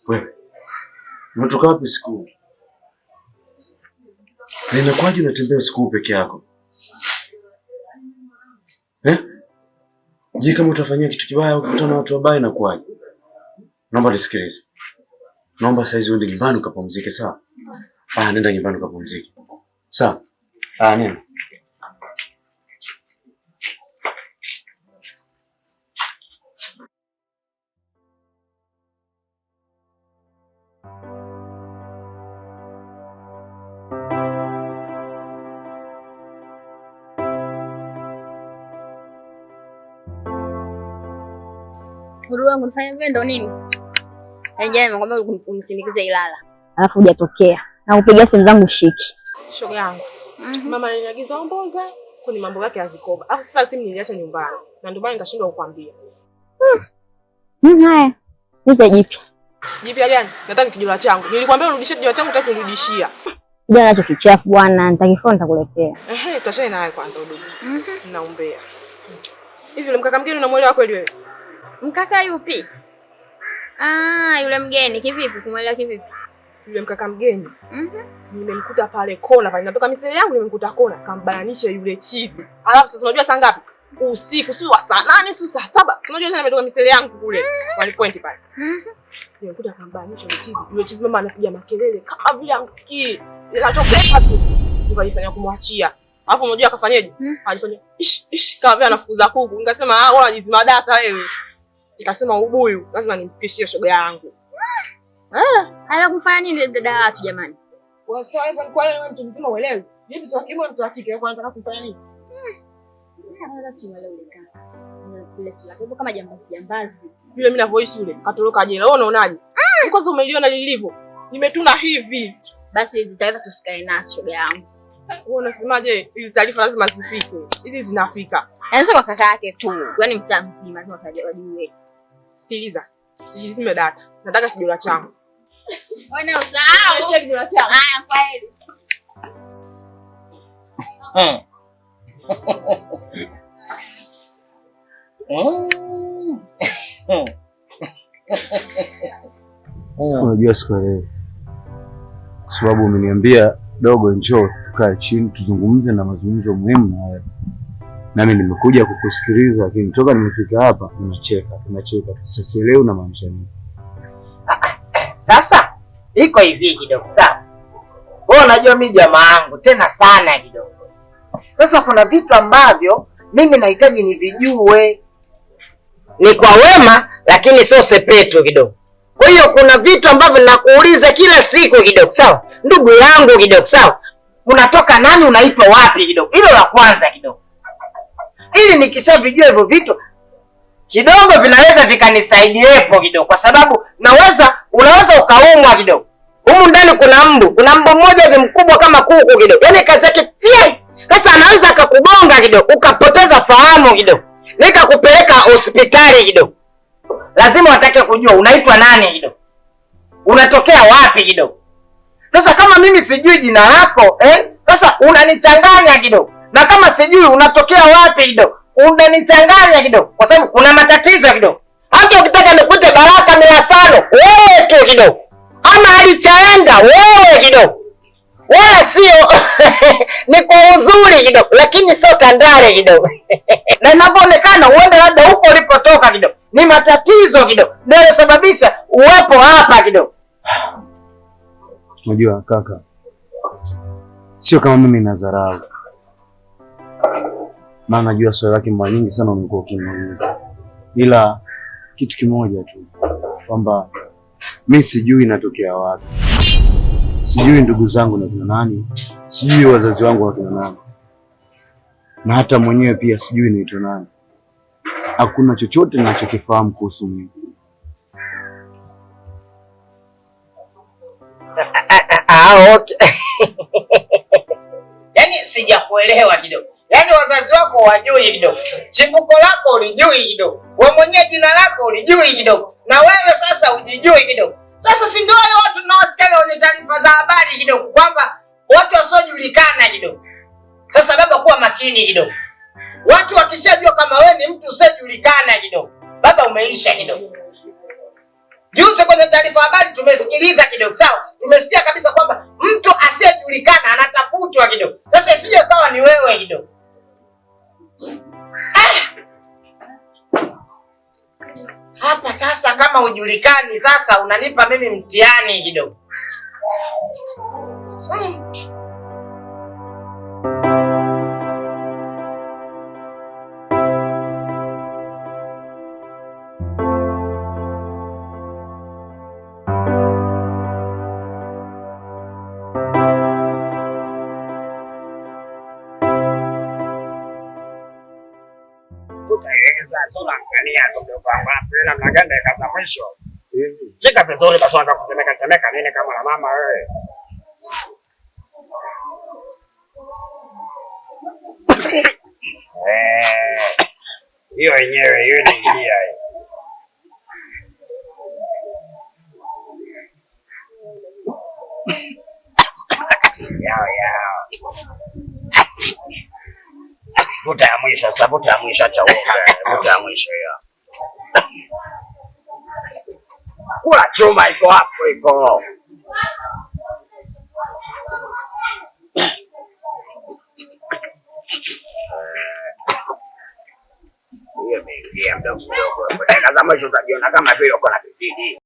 Wewe unatoka wapi siku? Na inakuwaje unatembea usiku peke yako? Eh? Je, kama utafanyia kitu kibaya au kukutana na watu wabaya inakuwaje? Naomba nisikilize. Naomba saizi uende nyumbani ukapumzike, sawa? Ah, nenda nyumbani ukapumzike. Sawa? Ah, nenda. Ndugu wangu nifanye vile ndo nini? Yaani jana nimekwambia unisindikize Ilala. Alafu hujatokea. Na kupigia simu zangu shiki. Shoga yangu. Mama aliniagiza omboza kwenye mambo yake ya vikoba. Alafu sasa simu niliacha nyumbani. Na ndio maana nikashindwa kukwambia. Haya. Nipe jipya. Jipya gani? Nataka kijula changu. Nilikwambia urudishie kijula changu, utaki kurudishia. Kijana nacho kichafu bwana, nitakifua nitakuletea. Ehe, tuachane naye kwanza udugu. Naombea. Hivi yule mkaka mgeni unamuelewa kweli wewe? Mkaka yupi? Ah, yule mgeni kivipi? Kumuelewa kivipi? Yule mkaka mgeni. Nimemkuta pale kona pale. Natoka misele yangu nimemkuta kona, kambananisha yule chizi. Alafu sasa unajua saa ngapi? Usiku, sio saa 8, sio saa 7. Unajua tena nimetoka misele yangu kule. Wali point pale. Nimemkuta kambananisha yule chizi. Yule chizi mama anapiga makelele kama vile amsikii. Inatokea tu. Nikajifanya kumwachia. Alafu unajua akafanyaje? Alifanya ish ish kama vile anafukuza kuku. Nikasema ah, wewe unajizima data wewe. Nikasema ubuyu lazima nimfikishie shoga yangu. Ala kufanya nini dada watu jamani? Kwa sababu kwa wewe mtu mzima uelewi. Hivi mtu wa kiume mtu wa kike wewe unataka kufanya nini? Sasa si uelewi ule kaka. Sile sura yake kama jambazi jambazi. Yule mimi ninavyoishi yule katoroka jela. Wewe unaonaje? Kwanza umeliona lilivyo. Nimetuna hivi. Basi hizi taarifa tusikae nazo shoga yangu. Wewe unasemaje? Hizi taarifa lazima zifike. Hizi zinafika. Yaani sio kwa kaka yake tu. Yaani mtaa mzima lazima wajue. Sikiliza. Usijizime data. Nataka kijola changu. Wewe usahau. Kijola changu. Haya kweli. Unajua siku ya leo, kwa sababu umeniambia dogo, njoo tukae chini tuzungumze na mazungumzo muhimu na wewe. Nami nimekuja kukusikiliza, lakini toka nimefika hapa unacheka unacheka, sasa sielewi unamaanisha nini. Sasa iko hivi kidogo, sawa? Wewe unajua mimi jamaa yangu tena sana kidogo. Sasa kuna vitu ambavyo mimi nahitaji nivijue, ni kwa wema, lakini sio sepetu kidogo. Kwa hiyo kuna vitu ambavyo nakuuliza kila siku kidogo, sawa? Ndugu yangu kidogo, sawa? Unatoka nani, unaitwa wapi kidogo? Hilo la kwanza kidogo, ili nikishavijua hivyo vitu kidogo vinaweza vikanisaidiapo kidogo, kwa sababu naweza unaweza ukaumwa kidogo. Humu ndani kuna mbu, kuna mbu mmoja hivi mkubwa kama kuku kidogo, yaani kazi yake fye. Sasa anaweza akakugonga kidogo ukapoteza fahamu kidogo, nikakupeleka hospitali kidogo. Lazima watake kujua unaitwa nani kidogo, unatokea wapi kidogo. Sasa kama mimi sijui jina lako sasa unanichanganya kidogo, na kama sijui unatokea wapi kidogo unanichanganya kidogo, kwa sababu kuna matatizo kidogo. Hata ukitaka nikute Baraka Milasano wewe tu kidogo, ama alichaenda wewe kidogo, wala sio ni kwa uzuri kidogo, lakini sio Tandale kidogo na inavyoonekana uende labda huko ulipotoka kidogo ni matatizo kidogo ndio yanasababisha uwepo hapa kidogo. Unajua kaka, sio kama mimi nadharau, maana najua swali lake mara nyingi sana umekuwa ukiniuliza, ila kitu kimoja tu kwamba mi sijui natokea wapi, sijui ndugu zangu na kina nani, sijui wazazi wangu na kina nani, na hata mwenyewe pia sijui naitwa nani. Hakuna chochote ninachokifahamu kuhusu mimi. Okay. Yaani sijakuelewa kidogo. Yaani wazazi wako wajui kidogo, chimbuko lako ulijui kidogo, Wewe mwenyewe jina lako ulijui kidogo. Na wewe sasa ujijui kidogo. Sasa si ndio wale watu tunaowasikia kwenye taarifa za habari kidogo kwamba watu wasiojulikana kidogo. Sasa baba, kuwa makini kidogo. Watu wakishajua kama wewe ni mtu usiyejulikana kidogo, baba umeisha kidogo. Juzi kwenye taarifa habari tumesikiliza kidogo, sawa? Tumesikia kabisa kwamba mtu asiyejulikana anatafutwa kidogo. Sasa isije kawa ni wewe kidogo. Hapa sasa kama hujulikani sasa unanipa mimi mtihani kidogo. Namna gani dakika za mwisho? Shika vizuri basi, unataka kutemeka temeka nini kama na mama wewe? Hiyo yenyewe hiyo inaingia hiyo. Yao yao. Vuta ya mwisho sasa, vuta ya mwisho, acha uoga. Vuta ya mwisho hiyo. Kula chuma iko hapo iko. Hiyo imeingia mdogo mdogo. Dakika za mwisho utajiona kama vile uko na kizidi.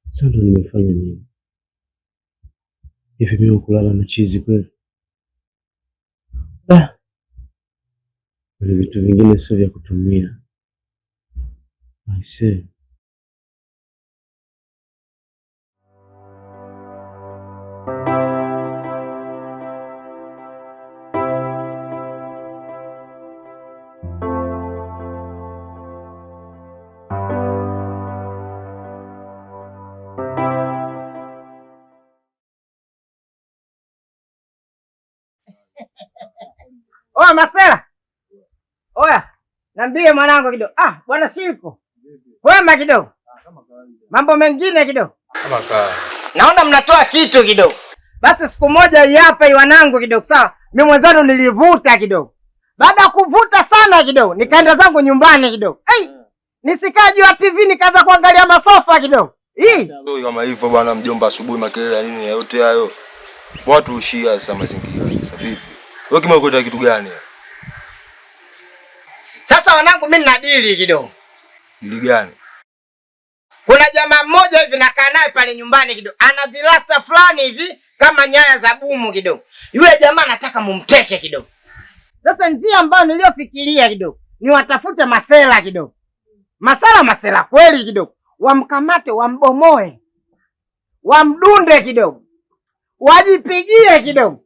Sasa ndo nimefanya nini? Hivi mimi kulala na chizi kweli? Kuna vitu vingine sio vya kutumia. I say. Oya Masela. Oya, niambie mwanangu kidogo. Ah, bwana Shilko. Kwema kidogo. Mambo mengine kidogo. Kama kawa. Naona mnatoa kitu kidogo. Basi siku moja hapa wanangu kidogo, sawa? Mimi mwenzenu nilivuta kidogo. Baada ya kuvuta sana kidogo, nikaenda zangu nyumbani kidogo. Hey, nisikaa juu ya TV nikaanza kuangalia masofa kidogo. Hii kama hivyo bwana mjomba, asubuhi makelele ya nini yote hayo. Watu ushia sasa mazingira. Sasa vipi? Wewe kima uko kitu gani? Sasa wanangu, mimi nina dili kidogo. Dili gani? Kuna jamaa mmoja hivi nakaa naye pale nyumbani kidogo. Ana vilasta fulani hivi kama nyaya za bumu kidogo. Yule jamaa nataka mumteke kidogo. Sasa njia ambayo niliyofikiria kidogo ni watafute masela kidogo. Masela kweli kidogo. Wamkamate, wambomoe. Wamdunde kidogo. Wajipigie kidogo.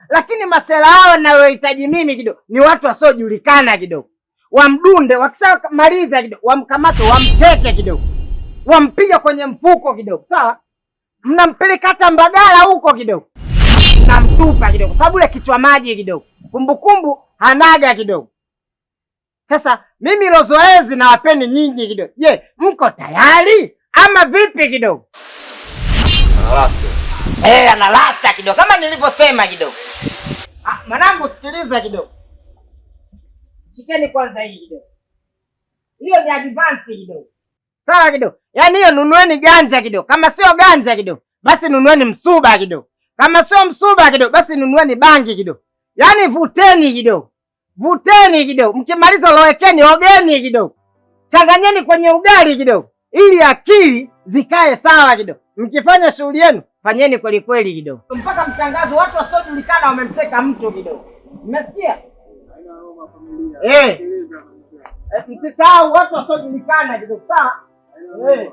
Lakini masela hao ninayohitaji mimi kidogo ni watu wasiojulikana kidogo. Wamdunde, wakishamaliza kidogo wamkamate, wamteke kidogo. Wampige kwenye mfuko kidogo, sawa? Mnampeleka hata Mbagala huko kidogo. Mnamtupa kidogo, sababu ile kichwa maji kidogo. Kumbukumbu hanaga kidogo. Sasa mimi hilo zoezi nawapeni nyinyi kidogo. Je, mko tayari ama vipi kidogo? Ana rasta. Ana rasta kidogo kama nilivyosema kidogo. Ah, mwanangu sikiliza kidogo. Shikeni kwanza hii kidogo. Hiyo ni advance kidogo. Sawa kidogo. Yaani hiyo nunueni ganja kidogo. Kama sio ganja kidogo, basi nunueni msuba kidogo. Kama sio msuba kidogo, basi nunueni bangi kidogo. Yaani vuteni kidogo. Vuteni kidogo. Mkimaliza lowekeni, ogeni kidogo. Changanyeni kwenye ugali kidogo ili akili zikae sawa kidogo. Mkifanya shughuli yenu fanyeni kweli kweli kidogo, mpaka mtangazo watu wasiojulikana wamemteka mtu kidogo. Mmesikia? Eh, msisahau watu wasiojulikana kidogo, sawa? Eh.